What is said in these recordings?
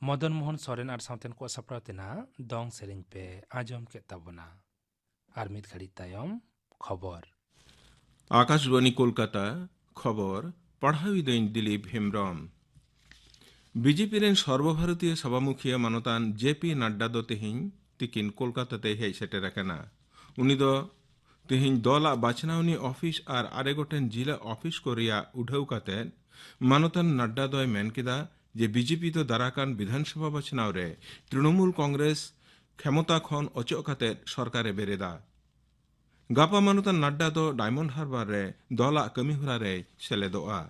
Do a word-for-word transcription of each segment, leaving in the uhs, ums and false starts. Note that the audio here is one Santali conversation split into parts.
ᱢᱚᱫᱚᱱ ᱢᱳᱦᱚᱱ ᱥᱚᱨᱮᱱ ᱟᱨ ᱥᱟᱶᱛᱮᱱ ᱠᱚᱣᱟᱜ ᱥᱟᱯᱲᱟᱣ ᱛᱮᱱᱟᱜ ᱫᱚᱝ ᱥᱮᱨᱮᱧ ᱯᱮ ᱟᱸᱡᱚᱢ ᱠᱮᱫ ᱛᱟᱵᱚᱱᱟ᱾ ᱟᱨ ᱢᱤᱫ ᱜᱷᱟᱹᱲᱤᱡ ᱛᱟᱭᱚᱢ ᱠᱷᱚᱵᱚᱨ᱾ ᱟᱠᱟᱥᱵᱟᱬᱤ ᱠᱳᱞᱠᱟᱛᱟ, ᱠᱷᱚᱵᱚᱨ ᱯᱟᱲᱦᱟᱣᱤᱫᱟᱹᱧ ᱫᱤᱞᱤᱯ ᱦᱮᱢᱵᱽᱨᱚᱢ᱾ ᱵᱤᱡᱮᱯᱤ ᱨᱮᱱ ᱥᱚᱨᱵᱚᱵᱷᱟᱨᱚᱛᱤᱭᱚ ᱥᱚᱵᱷᱟᱢᱩᱠᱷᱤᱭᱟᱹ ᱢᱟᱱᱚᱛᱟᱱ ᱡᱮ ᱯᱤ ᱱᱟᱰᱰᱟ ᱫᱚ ᱛᱮᱦᱮᱧ ᱛᱤᱠᱤᱱ ᱠᱳᱞᱠᱟᱛᱟ ᱛᱮᱭ ᱦᱮᱡ ᱥᱮᱴᱮᱨ ᱟᱠᱟᱱᱟ᱾ ᱩᱱᱤ ᱫᱚ ᱛᱮᱦᱮᱧ ᱫᱚᱞᱟᱜ ᱵᱟᱪᱷᱱᱟᱣᱱᱤ ᱚᱯᱷᱤᱥ ᱟᱨ ᱟᱨᱮ ᱜᱚᱴᱮᱱ ᱡᱤᱞᱟ ᱚᱯᱷᱤᱥ ᱠᱚ ᱨᱮᱭᱟᱜ ᱩᱰᱷᱟᱹᱣ ᱠᱟᱛᱮ ᱢᱟᱱᱚᱛᱟᱱ ᱱᱟᱰᱰᱟ ᱫᱚᱭ ᱢᱮᱱ ᱠᱮᱫᱟ ᱡᱮ ᱵᱤᱡᱮᱯᱤ ᱫᱚ ᱫᱟᱨᱟᱠᱟᱱ ᱵᱤᱫᱷᱟᱱᱥᱚᱵᱷᱟ ᱵᱟᱪᱷᱱᱟᱣ ᱨᱮ ᱛᱨᱤᱱᱚᱢᱩᱞ ᱠᱚᱝᱜᱨᱮᱥ ᱠᱷᱮᱢᱚᱛᱟ ᱠᱷᱚᱱ ᱚᱪᱚᱜ ᱠᱟᱛᱮ ᱥᱚᱨᱠᱟᱨᱮ ᱵᱮᱨᱮᱫᱟ᱾ ᱜᱟᱯᱟ ᱢᱟᱱᱚᱛᱟᱱ ᱱᱟᱰᱰᱟ ᱫᱚ ᱰᱟᱭᱢᱚᱱᱰ ᱦᱟᱨᱵᱟᱨ ᱨᱮ ᱫᱚᱞᱟᱜ ᱠᱟᱹᱢᱤᱦᱚᱨᱟ ᱨᱮᱭ ᱥᱮᱞᱮᱫᱚᱜᱼᱟ᱾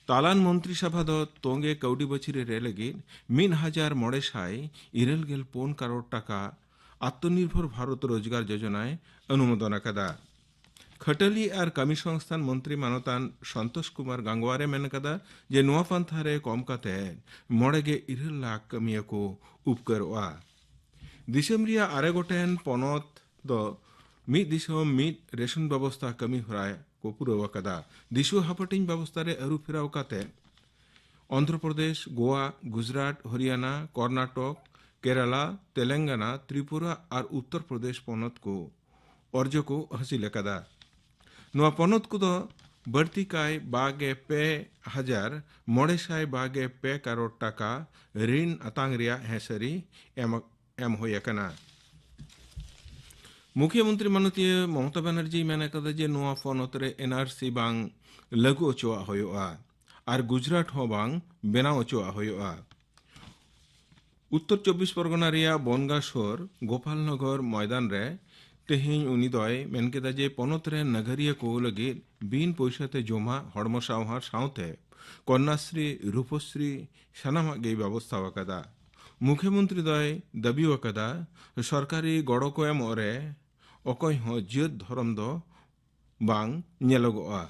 ᱛᱟᱞᱟᱱ ᱢᱚᱱᱛᱨᱤ ᱥᱚᱵᱷᱟ ᱫᱚ ᱛᱚᱸᱜᱮ ᱠᱟᱹᱣᱰᱤ ᱵᱟᱹᱪᱷᱤ ᱨᱮ ᱨᱮ ᱞᱟᱹᱜᱤᱫ ᱢᱤᱫ ᱦᱟᱡᱟᱨ ᱢᱚᱬᱮ ᱥᱟᱭ ᱤᱨᱟᱹᱞ ᱜᱮᱞ ᱯᱩᱱ ᱠᱟᱨᱳᱲ ᱴᱟᱠᱟ ᱟᱛᱢᱚᱱᱤᱨᱵᱷᱚᱨ ᱵᱷᱟᱨᱚᱛ ᱨᱳᱡᱽᱜᱟᱨ ᱡᱳᱡᱚᱱᱟᱭ ᱚᱱᱩᱢᱳᱫᱚᱱ ᱟᱠᱟᱫᱟ᱾ ᱠᱷᱟᱹᱴᱟᱹᱞᱤ ᱟᱨ ᱠᱟᱹᱢᱤ ᱥᱚᱝᱥᱛᱷᱟᱱ ᱢᱚᱱᱛᱨᱤ ᱢᱟᱱᱚᱛᱟᱱ ᱥᱚᱱᱛᱳᱥ ᱠᱩᱢᱟᱨ ᱜᱟᱝᱜᱣᱟᱨᱮ ᱢᱮᱱ ᱟᱠᱟᱫᱟ ᱡᱮ ᱱᱚᱣᱟ ᱯᱟᱱᱛᱷᱟ ᱨᱮ ᱠᱚᱢ ᱠᱟᱛᱮ ᱢᱚᱬᱮ ᱜᱮ ᱤᱨᱟᱹᱞ ᱞᱟᱠᱷ ᱠᱟᱹᱢᱤᱭᱟᱹ ᱠᱚ ᱩᱯᱠᱟᱹᱨᱚᱜᱼᱟ᱾ ᱫᱤᱥᱚᱢ ᱨᱮᱭᱟᱜ ᱟᱨᱮ ᱜᱚᱴᱮᱱ ᱯᱚᱱᱚᱛ ᱫᱚ ᱢᱤᱫ ᱫᱤᱥᱚᱢ ᱢᱤᱫ ᱨᱮᱥᱚᱱ ᱵᱮᱵᱚᱥᱛᱷᱟ ᱠᱟᱹᱢᱤ ᱦᱚᱨᱟ ᱠᱚ ᱯᱩᱨᱟᱹᱣ ᱟᱠᱟᱫᱟ᱾ ᱫᱤᱥᱩᱣᱟᱹ ᱦᱟᱯᱟᱴᱤᱧ ᱵᱮᱵᱚᱥᱛᱷᱟ ᱨᱮ ᱟᱹᱨᱩ ᱯᱷᱮᱨᱟᱣ ᱠᱟᱛᱮ ᱚᱱᱫᱷᱨᱚ ᱯᱨᱚᱫᱮᱥ, ᱜᱳᱣᱟ, ᱜᱩᱡᱽᱨᱟᱴ, ᱦᱚᱨᱤᱭᱟᱱᱟ, ᱠᱚᱨᱱᱟᱴᱚᱠ, ᱠᱮᱨᱟᱞᱟ, ᱛᱮᱞᱮᱝᱜᱟᱱᱟ, ᱛᱨᱤᱯᱩᱨᱟ ᱟᱨ ᱩᱛᱛᱚᱨ ᱯᱨᱚᱫᱮᱥ ᱯᱚᱱᱚᱛ ᱠᱚ ᱚᱨᱡᱚ ᱠᱚ ᱦᱟᱹᱥᱤᱞ ᱟᱠᱟᱫᱟ᱾ ᱱᱚᱣᱟ ᱯᱚᱱᱚᱛ ᱠᱚᱫᱚ ᱵᱟᱹᱲᱛᱤ ᱠᱟᱭ ᱵᱟᱜᱮ ᱯᱮ ᱦᱟᱡᱟᱨ ᱢᱚᱬᱮ ᱥᱟᱭ ᱵᱟᱜᱮ ᱯᱮ ᱠᱟᱨᱳᱲ ᱴᱟᱠᱟ ᱨᱤᱱ ᱟᱛᱟᱝ ᱨᱮᱭᱟᱜ ᱦᱮᱸᱥᱟᱹᱨᱤ ᱮᱢ, ᱮᱢ ᱦᱩᱭ ᱟᱠᱟᱱᱟ᱾ ᱢᱩᱠᱷᱭᱟᱹ ᱢᱚᱱᱛᱨᱤ ᱢᱟᱱᱚᱛᱤᱭᱟᱹ ᱢᱚᱢᱚᱛᱟ ᱵᱟᱱᱟᱨᱡᱤᱭ ᱢᱮᱱ ᱟᱠᱟᱫᱟ ᱡᱮ ᱱᱚᱣᱟ ᱯᱚᱱᱚᱛ ᱨᱮ ᱮᱱ ᱟᱨ ᱥᱤ ᱵᱟᱝ ᱞᱟᱹᱜᱩ ᱚᱪᱚᱣᱟᱜ ᱦᱩᱭᱩᱜᱼᱟ ᱟᱨ ᱜᱩᱡᱽᱨᱟᱴ ᱦᱚᱸ ᱵᱟᱝ ᱵᱮᱱᱟᱣ ᱚᱪᱚᱣᱟᱜ ᱦᱩᱭᱩᱜᱼᱟ᱾ ᱩᱛᱛᱚᱨ ᱪᱚᱵᱵᱤᱥ ᱯᱚᱨᱜᱚᱱᱟ ᱨᱮᱭᱟᱜ ᱵᱚᱱᱜᱟ ᱥᱩᱨ ᱜᱳᱯᱟᱞᱱᱚᱜᱚᱨ ᱢᱚᱭᱫᱟᱱ ᱨᱮ ᱛᱮᱦᱮᱧ ᱩᱱᱤ ᱫᱚᱭ ᱢᱮᱱ ᱠᱮᱫᱟ ᱡᱮ ᱯᱚᱱᱚᱛ ᱨᱮᱱ ᱱᱟᱜᱟᱨᱤᱭᱟᱹ ᱠᱚ ᱞᱟᱹᱜᱤᱫ ᱵᱤᱱ ᱯᱚᱭᱥᱟ ᱛᱮ ᱡᱚᱢᱟᱜ, ᱦᱚᱲᱢᱚ ᱥᱟᱶᱦᱟᱨ ᱥᱟᱶᱛᱮ ᱠᱚᱱᱱᱟᱥᱨᱤ, ᱨᱩᱯᱚᱥᱨᱤ ᱥᱟᱱᱟᱢᱟᱜ ᱜᱮᱭ ᱵᱮᱵᱚᱥᱛᱷᱟ ᱟᱠᱟᱫᱟ᱾ ᱢᱩᱠᱷᱭᱚᱢᱚᱱᱛᱨᱤ ᱫᱚᱭ ᱫᱟᱹᱵᱤ ᱟᱠᱟᱫᱟ, ᱥᱚᱨᱠᱟᱨᱤ ᱜᱚᱲᱚ ᱠᱚ ᱮᱢᱚᱜ ᱨᱮ ᱚᱠᱚᱭ ᱦᱚᱸ ᱡᱟᱹᱛ ᱫᱷᱚᱨᱚᱢ ᱫᱚ ᱵᱟᱝ ᱧᱮᱞᱚᱜᱚᱜᱼᱟ᱾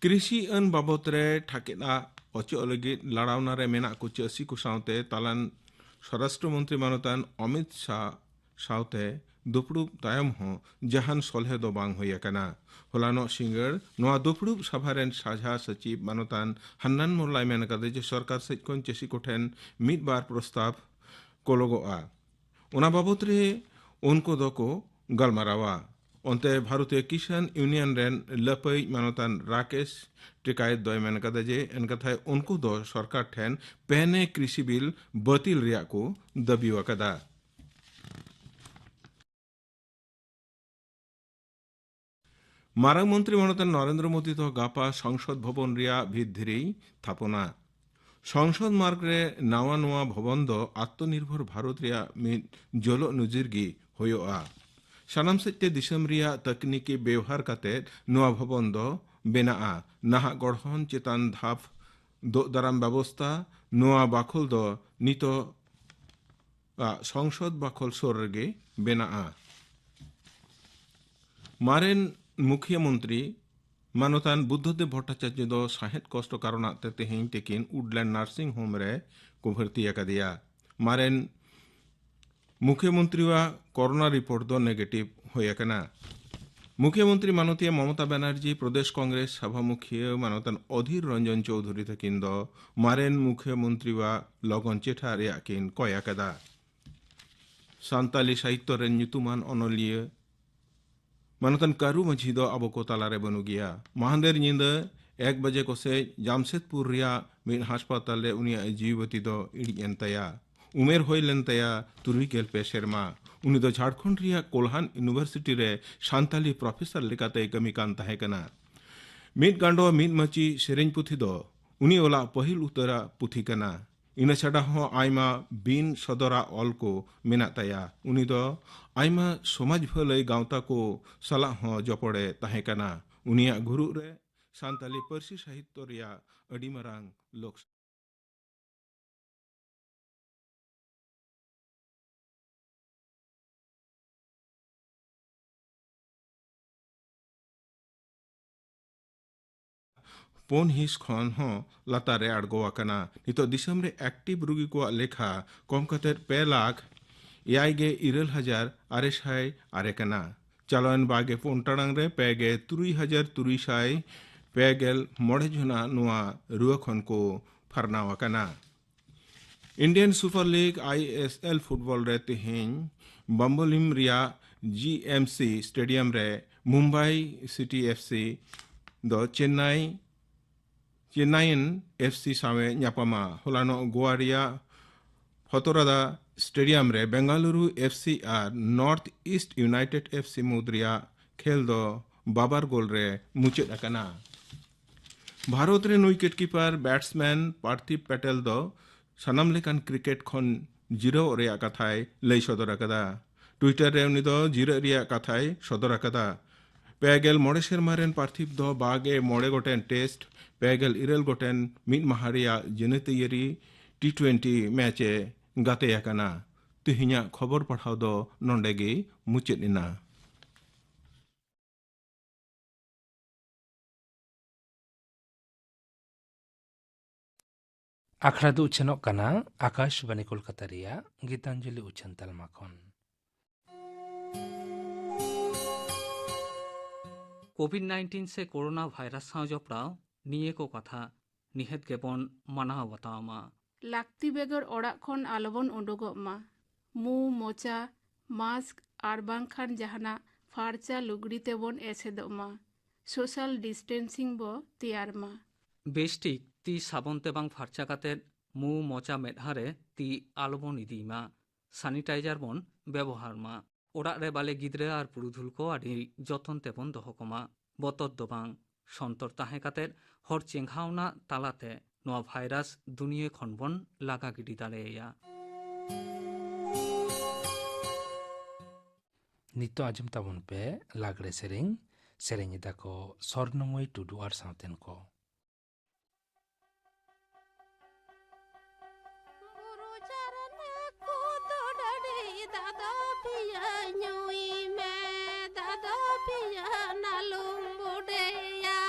ᱠᱨᱤᱥᱤ ᱟᱹᱱ ᱵᱟᱵᱚᱛ ᱨᱮ ᱴᱷᱟᱠᱮᱫᱟ ᱚᱪᱚᱜ ᱞᱟᱹᱜᱤᱫ ᱞᱟᱲᱟᱣᱱᱟ ᱨᱮ ᱢᱮᱱᱟᱜ ᱠᱚ ᱪᱟᱹᱥᱤ ᱠᱚ ᱥᱟᱶᱛᱮ ᱛᱟᱞᱟᱱ ᱥᱚᱨᱟᱥᱴᱨᱚ ᱢᱚᱱᱛᱨᱤ ᱢᱟᱱᱚᱛᱟᱱ ᱚᱢᱤᱛ ᱥᱟᱦ ᱥᱟᱶᱛᱮ ᱫᱩᱯᱲᱩᱵ ᱛᱟᱭᱚᱢ ᱦᱚᱸ ᱡᱟᱦᱟᱱ ᱥᱚᱞᱦᱮ ᱫᱚ ᱵᱟᱝ ᱦᱩᱭ ᱟᱠᱟᱱᱟ᱾ ᱦᱚᱞᱟᱱᱚᱜ ᱥᱤᱸᱜᱟᱹᱲ ᱱᱚᱣᱟ ᱫᱩᱯᱲᱩᱵ ᱥᱟᱵᱷᱟ ᱨᱮᱱ ᱥᱟᱡᱷᱟ ᱥᱚᱪᱤᱵᱽ ᱢᱟᱱᱚᱛᱟᱱ ᱦᱟᱱᱱᱟᱱ ᱢᱚᱞᱞᱟᱭ ᱢᱮᱱ ᱟᱠᱟᱫᱟ ᱡᱮ ᱥᱚᱨᱠᱟᱨ ᱥᱮᱫ ᱠᱷᱚᱱ ᱪᱟᱹᱥᱤ ᱠᱚᱴᱷᱮᱱ ᱢᱤᱫ ᱵᱟᱨ ᱯᱨᱚᱥᱛᱟᱵ ᱠᱚᱞᱚᱜᱚᱜᱼᱟ᱾ ᱚᱱᱟ ᱵᱟᱵᱚᱛ ᱨᱮ ᱩᱱᱠᱩ ᱫᱚᱠᱚ ᱜᱟᱞᱢᱟᱨᱟᱣᱟ᱾ ᱚᱱᱛᱮ ᱵᱷᱟᱨᱚᱛᱤᱭᱚ ᱠᱤᱥᱟᱱ ᱤᱭᱩᱱᱤᱭᱚᱱ ᱨᱮᱱ ᱞᱟᱹᱯᱟᱹᱭᱤᱡ ᱢᱟᱱᱚᱛᱟᱱ ᱨᱟᱠᱮᱥ ᱴᱤᱠᱟᱭᱮᱛ ᱫᱚᱭ ᱢᱮᱱ ᱠᱟᱫᱟ ᱡᱮ ᱮᱱᱠᱟᱛᱷᱟᱭ ᱩᱱᱠᱩ ᱫᱚ ᱥᱚᱨᱠᱟᱨ ᱴᱷᱮᱱ ᱯᱮᱱᱮ ᱠᱨᱤᱥᱤ ᱵᱤᱞ ᱵᱟᱹᱛᱤᱞ ᱨᱮᱭᱟᱜ ᱠᱚ ᱫᱟᱹᱵᱤ ᱟᱠᱟᱫᱟ᱾ ᱢᱟᱨᱟᱝ ᱢᱚᱱᱛᱨᱤ ᱢᱟᱱᱚᱛᱟᱱ ᱱᱚᱨᱮᱱᱫᱨᱚ ᱢᱳᱫᱤ ᱫᱚ ᱜᱟᱯᱟ ᱥᱚᱝᱥᱚᱫ ᱵᱷᱚᱵᱚᱱ ᱨᱮᱭᱟᱜ ᱵᱷᱤᱛ ᱫᱷᱤᱨᱤᱭ ᱛᱷᱟᱯᱚᱱᱟ᱾ ᱥᱚᱝᱥᱚᱫ ᱢᱟᱨᱜᱽ ᱨᱮ ᱱᱟᱣᱟ ᱱᱚᱣᱟ ᱵᱷᱚᱵᱚᱱ ᱫᱚ ᱟᱛᱢᱚᱱᱤᱨᱵᱷᱚᱨ ᱵᱷᱟᱨᱚᱛ ᱨᱮᱭᱟᱜ ᱢᱤᱫ ᱡᱚᱞᱚᱜ ᱱᱚᱡᱤᱨ ᱜᱮ ᱦᱩᱭᱩᱜᱼᱟ᱾ ᱥᱟᱱᱟᱢ ᱥᱮᱫ ᱛᱮ ᱫᱤᱥᱚᱢ ᱨᱮᱭᱟᱜ ᱛᱟᱠᱱᱤᱠᱤ ᱵᱮᱣᱦᱟᱨ ᱠᱟᱛᱮ ᱱᱚᱣᱟ ᱵᱷᱚᱵᱚᱱ ᱫᱚ ᱵᱮᱱᱟᱜᱼᱟ᱾ ᱱᱟᱦᱟᱜ ᱜᱚᱲᱦᱚᱱ ᱪᱮᱛᱟᱱ ᱫᱷᱟᱯ ᱫᱳᱜ ᱫᱟᱨᱟᱢ ᱵᱮᱵᱚᱥᱛᱟ, ᱱᱚᱣᱟ ᱵᱟᱠᱷᱳᱞ ᱫᱚ ᱱᱤᱛᱚᱜ ᱟᱜ ᱥᱚᱝᱥᱚᱫ ᱵᱟᱠᱷᱳᱞ ᱥᱩᱨ ᱨᱮᱜᱮ ᱵᱮᱱᱟᱜᱼᱟ᱾ ᱢᱟᱨᱮᱱ ᱢᱩᱠᱷᱤᱭᱟᱹ ᱢᱚᱱᱛᱨᱤ ᱢᱟᱱᱚᱛᱟᱱ ᱵᱩᱫᱽᱫᱷᱚᱫᱮᱵ ᱵᱷᱚᱴᱴᱟᱪᱟᱨᱡᱚ ᱫᱚ ᱥᱟᱦᱮᱫ ᱠᱚᱥᱴᱚ ᱠᱟᱨᱚᱱᱟᱜ ᱛᱮ ᱛᱮᱦᱮᱧ ᱛᱤᱠᱤᱱ ᱩᱰᱞᱮᱱᱰ ᱱᱟᱨᱥᱤᱝ ᱦᱳᱢ ᱨᱮ ᱠᱚ ᱵᱷᱚᱨᱛᱤ ᱟᱠᱟᱫᱮᱭᱟ᱾ ᱢᱟᱨᱮᱱ ᱢᱩᱠᱷᱭᱟᱹᱢᱚᱱᱛᱨᱤᱣᱟᱜ ᱠᱚᱨᱳᱱᱟ ᱨᱤᱯᱳᱨᱴ ᱫᱚ ᱱᱮᱜᱮᱴᱤᱵᱷ ᱦᱩᱭ ᱟᱠᱟᱱᱟ᱾ ᱢᱩᱠᱷᱭᱟᱹᱢᱚᱱᱛᱨᱤ ᱢᱟᱱᱚᱛᱤᱭᱟᱹ ᱢᱚᱢᱚᱛᱟ ᱵᱟᱱᱟᱨᱡᱤ, ᱯᱨᱚᱫᱮᱥ ᱠᱚᱝᱜᱨᱮᱥ ᱥᱟᱵᱷᱟ ᱢᱩᱠᱷᱭᱟᱹ ᱢᱟᱱᱚᱛᱟᱱ ᱚᱫᱷᱤᱨ ᱨᱚᱧᱡᱚᱱ ᱪᱳᱣᱫᱷᱩᱨᱤ ᱛᱟᱹᱠᱤᱱ ᱫᱚ ᱢᱟᱨᱮᱱ ᱢᱩᱠᱷᱭᱟᱹᱢᱚᱱᱛᱨᱤᱣᱟᱜ ᱞᱚᱜᱚᱱ ᱪᱮᱴᱷᱟ ᱨᱮᱭᱟᱜ ᱠᱤᱱ ᱠᱚᱭ ᱟᱠᱟᱫᱟ᱾ ᱥᱟᱱᱛᱟᱞᱤ ᱥᱟᱦᱤᱛᱭᱚ ᱨᱮᱱ ᱧᱩᱛᱩᱢᱟᱱ ᱚᱱᱚᱞᱤᱭᱟᱹ ᱢᱟᱱᱚᱛᱟᱱ ᱠᱟᱹᱨᱩ ᱢᱟᱹᱡᱷᱤ ᱫᱚ ᱟᱵᱚ ᱠᱚ ᱛᱟᱞᱟᱨᱮ ᱵᱟᱹᱱᱩᱜ ᱜᱮᱭᱟ᱾ ᱢᱟᱦᱟᱸᱫᱮᱨ ᱧᱤᱫᱟᱹ ᱮᱠ ᱵᱟᱡᱮ ᱠᱚᱥᱮᱡ ᱡᱟᱢᱥᱮᱫᱽᱯᱩᱨ ᱨᱮᱭᱟᱜ ᱢᱤᱫ ᱦᱟᱥᱯᱟᱛᱟᱞ ᱨᱮ ᱩᱱᱤᱭᱟᱜ ᱡᱤᱣᱤ ᱵᱟᱹᱛᱤ ᱫᱚ ᱤᱬᱤᱡ ᱮᱱ ᱛᱟᱭᱟ᱾ ᱩᱢᱮᱨ ᱦᱩᱭ ᱞᱮᱱ ᱛᱟᱭᱟ ᱛᱩᱨᱩᱭ ᱜᱮᱞ ᱯᱮ ᱥᱮᱨᱢᱟ᱾ ᱩᱱᱤ ᱫᱚ ᱡᱷᱟᱲᱠᱷᱚᱸᱰ ᱨᱮᱭᱟᱜ ᱠᱳᱞᱦᱟᱱ ᱤᱭᱩᱱᱤᱵᱷᱟᱨᱥᱤᱴᱤ ᱨᱮ ᱥᱟᱱᱛᱟᱞᱤ ᱯᱨᱚᱯᱷᱮᱥᱚᱨ ᱞᱮᱠᱟᱛᱮᱭ ᱠᱟᱹᱢᱤ ᱠᱟᱱ ᱛᱟᱦᱮᱸ ᱠᱟᱱᱟ᱾ ᱢᱤᱫ ᱜᱟᱸᱰᱚ ᱢᱤᱫ ᱢᱟᱹᱪᱤ ᱥᱮᱨᱮᱧ ᱯᱩᱛᱷᱤ ᱫᱚ ᱩᱱᱤ ᱚᱞᱟᱜ ᱯᱟᱹᱦᱤᱞ ᱩᱛᱟᱹᱨᱟᱜ ᱯᱩᱛᱷᱤ ᱠᱟᱱᱟ᱾ ᱤᱱᱟᱹ ᱪᱷᱟᱰᱟ ᱦᱚᱸ ᱟᱭᱢᱟ ᱵᱤᱱ ᱥᱚᱫᱚᱨᱟᱜ ᱚᱞ ᱠᱚ ᱢᱮᱱᱟᱜ ᱛᱟᱭᱟ᱾ ᱩᱱᱤ ᱫᱚ ᱟᱭᱢᱟ ᱥᱚᱢᱟᱡᱽ ᱵᱷᱟᱹᱞᱟᱹᱭ ᱜᱟᱶᱛᱟ ᱠᱚ ᱥᱟᱞᱟᱜ ᱦᱚᱸ ᱡᱚᱯᱚᱲᱮ ᱛᱟᱦᱮᱸ ᱠᱟᱱᱟ᱾ ᱩᱱᱤᱭᱟᱜ ᱜᱷᱩᱨᱩᱜ ᱨᱮ ᱥᱟᱱᱛᱟᱞᱤ ᱯᱟᱹᱨᱥᱤ ᱥᱟᱦᱤᱛᱭᱚ ᱨᱮᱭᱟᱜ ᱟᱹᱰᱤ ᱢᱟᱨᱟᱝ ᱞᱳᱠ ᱯᱩᱱ ᱦᱤᱸᱥ ᱠᱷᱚᱱ ᱦᱚᱸ ᱞᱟᱛᱟᱨ ᱨᱮ ᱟᱬᱜᱚ ᱟᱠᱟᱱᱟ᱾ ᱱᱤᱛᱚᱜ ᱫᱤᱥᱚᱢ ᱨᱮ ᱮᱠᱴᱤᱵᱷ ᱨᱩᱜᱤ ᱠᱚᱣᱟᱜ ᱞᱮᱠᱷᱟ ᱠᱚᱢ ᱠᱟᱛᱮ ᱯᱮ ᱞᱟᱠᱷ ᱮᱭᱟᱭ ᱜᱮ ᱤᱨᱟᱹᱞ ᱦᱟᱡᱟᱨ ᱟᱨᱮ ᱥᱟᱭ ᱟᱨᱮ ᱠᱟᱱᱟ᱾ ᱪᱟᱞᱟᱣᱮᱱ ᱵᱟᱜᱮ ᱯᱩᱱ ᱴᱟᱲᱟᱝ ᱨᱮ ᱯᱮ ᱜᱮ ᱛᱩᱨᱩᱭ ᱦᱟᱡᱟᱨ ᱛᱩᱨᱩᱭ ᱥᱟᱭ ᱯᱮ ᱜᱮᱞ ᱢᱚᱬᱮ ᱡᱚᱱᱟ ᱱᱚᱣᱟ ᱨᱩᱣᱟᱹ ᱠᱷᱚᱱ ᱠᱚ ᱯᱷᱟᱨᱱᱟᱣ ᱟᱠᱟᱱᱟ᱾ Indian super league, I S L, football ᱨᱮ ᱛᱮᱦᱮᱧ ᱵᱟᱢᱵᱚᱞᱤᱢ ᱨᱮᱭᱟᱜ ᱡᱤ ᱮᱢ ᱥᱤ ᱥᱴᱮᱰᱤᱭᱟᱢ ᱨᱮ ᱢᱩᱢᱵᱟᱭ ᱥᱤᱴᱤ ᱮᱯᱷ ᱥᱤ ᱫᱚ ᱪᱮᱱᱱᱟᱭ, ᱪᱮᱱᱱᱟᱭᱤᱱ ᱮᱯᱷ ᱥᱤ ᱥᱟᱶ ᱮ ᱧᱟᱯᱟᱢᱟ᱾ ᱦᱚᱞᱟᱱᱚᱜ ᱜᱳᱣᱟ ᱨᱮᱭᱟᱜ ᱯᱷᱚᱛᱚᱨᱟᱫᱟ ᱥᱴᱮᱰᱤᱭᱟᱢ ᱨᱮ ᱵᱮᱝᱜᱟᱞᱩᱨᱩ ᱮᱯᱷ ᱥᱤ ᱟᱨ north east united F C ᱢᱩᱫᱽ ᱨᱮᱭᱟᱜ ᱠᱷᱮᱞ ᱫᱚ ᱵᱟᱵᱟᱨ ᱜᱳᱞ ᱨᱮ ᱢᱩᱪᱟᱹᱫ ᱟᱠᱟᱱᱟ᱾ ᱵᱷᱟᱨᱚᱛ ᱨᱮᱱ ᱣᱤᱠᱮᱴ ᱠᱤᱯᱟᱨ ᱵᱮᱴᱥᱢᱮᱱ ᱯᱟᱨᱛᱷᱤᱵ ᱯᱮᱴᱮᱞ ᱫᱚ ᱥᱟᱱᱟᱢ ᱞᱮᱠᱟᱱ ᱠᱨᱤᱠᱮᱴ ᱠᱷᱚᱱ ᱡᱤᱨᱟᱹᱣ ᱨᱮᱭᱟᱜ ᱠᱟᱛᱷᱟᱭ ᱞᱟᱹᱭ ᱥᱚᱫᱚᱨ ᱟᱠᱟᱫᱟ᱾ ᱴᱩᱭᱴᱟᱨ ᱨᱮ ᱩᱱᱤ ᱫᱚ ᱡᱤᱨᱟᱹᱜ ᱨᱮᱭᱟᱜ ᱠᱟᱛᱷᱟᱭ ᱥᱚᱫᱚᱨ ᱟᱠᱟᱫᱟ᱾ ᱯᱮ ᱜᱮᱞ ᱢᱚᱬᱮ ᱥᱮᱨᱢᱟ ᱨᱮᱱ ᱯᱟᱨᱛᱷᱤᱵ ᱫᱚ ᱵᱟᱜᱮ ᱢᱚᱬᱮ ᱜᱚᱴᱮᱱ ᱴᱮᱥᱴ, ᱯᱮ ᱜᱮᱞ ᱤᱨᱟᱹᱞ ᱜᱚᱴᱮᱱ ᱢᱤᱫ ᱢᱟᱦᱟ ᱨᱮᱭᱟᱜ ᱡᱟᱹᱱᱟᱹᱛᱤᱭᱟᱹᱨᱤ ᱴᱤ ᱴᱩᱭᱮᱱᱴᱤ ᱢᱮᱪ ᱮ ᱜᱟᱛᱮ ᱟᱠᱟᱱᱟ᱾ ᱛᱮᱦᱮᱧᱟᱜ ᱠᱷᱚᱵᱚᱨ ᱯᱟᱲᱦᱟᱣ ᱫᱚ ᱱᱚᱰᱮ ᱜᱮ ᱢᱩᱪᱟᱹᱫ ᱮᱱᱟ᱾ ᱟᱠᱷᱲᱟ ᱫᱚ ᱩᱪᱷᱟᱹᱱᱚᱜ ᱠᱟᱱᱟ ᱟᱠᱟᱥᱵᱟᱱᱤ ᱠᱳᱞᱠᱟᱛᱟ ᱨᱮᱭᱟᱜ ᱜᱤᱛᱟᱧᱡᱚᱞᱤ ᱩᱪᱷᱟᱹᱱ ᱛᱟᱞᱢᱟ ᱠᱷᱚᱱ᱾ ᱠᱳᱵᱷᱤᱰ ᱱᱟᱭᱤᱱᱴᱤᱱ ᱥᱮ ᱠᱳᱨᱳᱱᱟ ᱵᱷᱟᱭᱨᱟᱥ ᱥᱟᱶ ᱡᱚᱯᱲᱟᱣ ᱱᱤᱭᱟᱹ ᱠᱚ ᱠᱟᱛᱷᱟ ᱱᱤᱦᱟᱹᱛ ᱜᱮᱵᱚᱱ ᱢᱟᱱᱟᱣ ᱵᱟᱛᱟᱣ ᱢᱟ᱾ ᱞᱟᱹᱠᱛᱤ ᱵᱮᱜᱚᱨ ᱚᱲᱟᱜ ᱠᱷᱚᱱ ᱟᱞᱚᱵᱚᱱ ᱩᱰᱩᱠᱚᱜ ᱢᱟ᱾ ᱢᱩ, ᱢᱚᱪᱟ, ᱢᱟᱥᱠ ᱟᱨ ᱵᱟᱝᱠᱷᱟᱱ ᱡᱟᱦᱟᱱᱟᱜ ᱯᱷᱟᱨᱪᱟ ᱞᱩᱜᱽᱲᱤ ᱛᱮᱵᱚᱱ ᱮᱥᱮᱫᱚᱜ ᱢᱟ᱾ ᱥᱳᱥᱟᱞ ᱰᱤᱥᱴᱮᱱᱥᱤᱝ ᱵᱚ ᱛᱮᱭᱟᱨ ᱢᱟ᱾ ᱵᱮᱥᱴᱷᱤᱠ ᱛᱤ ᱥᱟᱵᱚᱱ ᱛᱮ ᱵᱟᱝ ᱯᱷᱟᱨᱪᱟ ᱠᱟᱛᱮ ᱢᱩ, ᱢᱚᱪᱟ, ᱢᱮᱫᱦᱟ ᱨᱮ ᱛᱤ ᱟᱞᱚᱵᱚᱱ ᱤᱫᱤᱭ ᱢᱟ᱾ ᱥᱟᱱᱤᱴᱟᱭᱡᱟᱨ ᱵᱚᱱ ᱵᱮᱵᱚᱦᱟᱨ ᱢᱟ᱾ ᱚᱲᱟᱜ ᱨᱮ ᱵᱟᱞᱮ ᱜᱤᱫᱽᱨᱟᱹ ᱟᱨ ᱯᱩᱨᱩᱫᱷᱩᱞ ᱠᱚ ᱟᱹᱰᱤ ᱡᱚᱛᱚᱱ ᱛᱮᱵᱚᱱ ᱫᱚᱦᱚ ᱠᱚᱢᱟ᱾ ᱵᱚᱛᱚᱨ ᱫᱚ ᱵᱟᱝ, ᱥᱚᱱᱛᱚᱨ ᱛᱟᱦᱮᱸ ᱠᱟᱛᱮ ᱦᱚᱲ ᱪᱮᱸᱜᱷᱟᱣᱱᱟ ᱛᱟᱞᱟᱛᱮ ᱱᱚᱣᱟ ᱵᱷᱟᱭᱨᱟᱥ ᱫᱩᱱᱤᱭᱟᱹ ᱠᱷᱚᱱ ᱵᱚᱱ ᱞᱟᱜᱟ ᱜᱤᱰᱤ ᱫᱟᱲᱮᱭᱟᱭᱟ᱾ ᱱᱤᱛᱚᱜ ᱟᱸᱡᱚᱢ ᱛᱟᱵᱚᱱ ᱯᱮ ᱞᱟᱜᱽᱲᱮ ᱥᱮᱨᱮᱧ᱾ ᱥᱮᱨᱮᱧ ᱮᱫᱟ ᱠᱚ ᱥᱚᱨᱱᱚᱢᱚᱭ ᱴᱩᱰᱩ ᱟᱨ ᱥᱟᱶᱛᱮᱱ ᱠᱚ᱾ ᱵᱩᱨᱩ ᱪᱟᱨᱱᱟ ᱠᱚ ᱫᱚ ᱰᱟᱹᱰᱤ ᱫᱟᱫᱚ ᱯᱤᱭᱟᱹ ᱧᱩᱭ ᱢᱮ, ᱫᱟᱫᱚ ᱯᱤᱭᱟᱹ ᱱᱟᱞᱩᱢ ᱵᱩᱰᱮᱭᱟ᱾